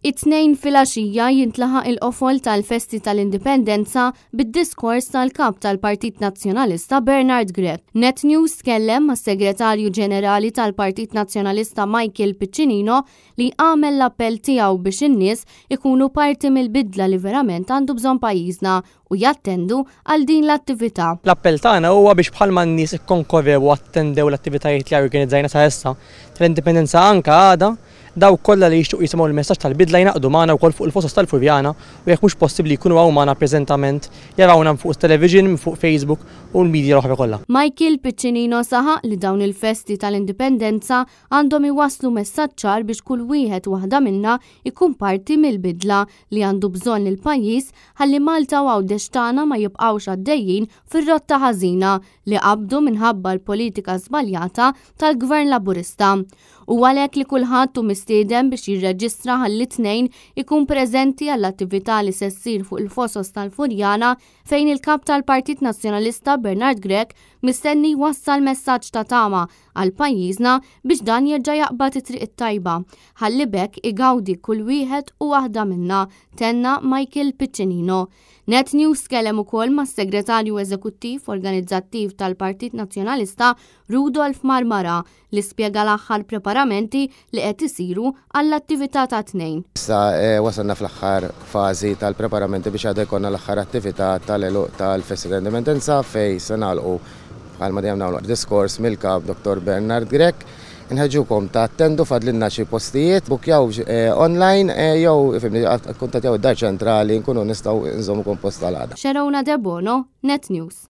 It-Tnejn filgħaxija jintlaħaq il-qofol tal-festi tal-Indipendenza bid-diskors tal-Kap tal-Partit Nazzjonalista Bernard Grech. Net News tkellem mas-Segretarju Ġenerali tal-Partit Nazzjonalista Michael Piccinino li għamel l-appell tiegħu biex in-nies ikunu parti mill-bidla li verament għandu bżonn pajjiżna u jattendu għal din l-attività. L-appell tagħna huwa biex bħalma n-nies ikkonkorrew u attendew l-attivitajiet li organizzajna sa issa tal-Indipendenza anke għada, Dawk kollha li jixtiequ jisimgħu l-messaġġ tal-bidla jingħaqdu magħna wkoll fuq il-Fosos tal-Furjana u jekk mhux possibbli jkunu hawn magħna preżentament jarawna minn fuq it-television, minn fuq Facebook u l-media l-oħra kollha. Michael Piccinino saħaq li dawn il-festi tal-Indipendenza għandhom iwasslu messaġġ ċar biex kull wieħed u waħda minna jkun parti mill-bidla li għandu bżonn il-pajjiż ħalli Malta u Għawdex tagħna ma jibqgħux għaddejjin fir-rotta ħażina li qabdu minħabba l-politika żbaljata tal-Gvern Laburista. Hu għalhekk li kulħadd hu mistieden biex jirreġistra ħalli t-Tnejn ikun preżenti għall-attività li se ssir fuq il-Fosos tal-Furjana fejn il-Kap tal-Partit Nazzjonalista Bernard Grech mistenni jwassal messaġġ ta' tama għal pajjiżna biex dan jerġa' jaqbad it-triq it-tajba ħalli b'hekk igawdi kull wieħed u waħda minna, tenna Michael Piccinino. Net News tkellem ukoll mas-Segretarju Eżekuttiv Organizzattiv tal-Partit Nazzjonalista Rudolf Marmara li spjega l-aħħar preparamenti li qed isiru għall-attività tat-Tnejn. Issa wasalna fl-aħħar fażi tal-preparamenti biex għada jkollna l-aħħar attività tal-għeluq tal-Festi ta' Indipendenza fejn se nagħlqu bħalma dejjem nagħmlu b'diskors mill-Kap Dottor Bernard Grech. Inħeġġukom tattendu fadlilna xi postijiet, bukkjaw online jew ifhimni kkuntattjaw id-Dar Ċentrali nkunu nistgħu nżommukom post għal għada. Sharona Debono, Net News.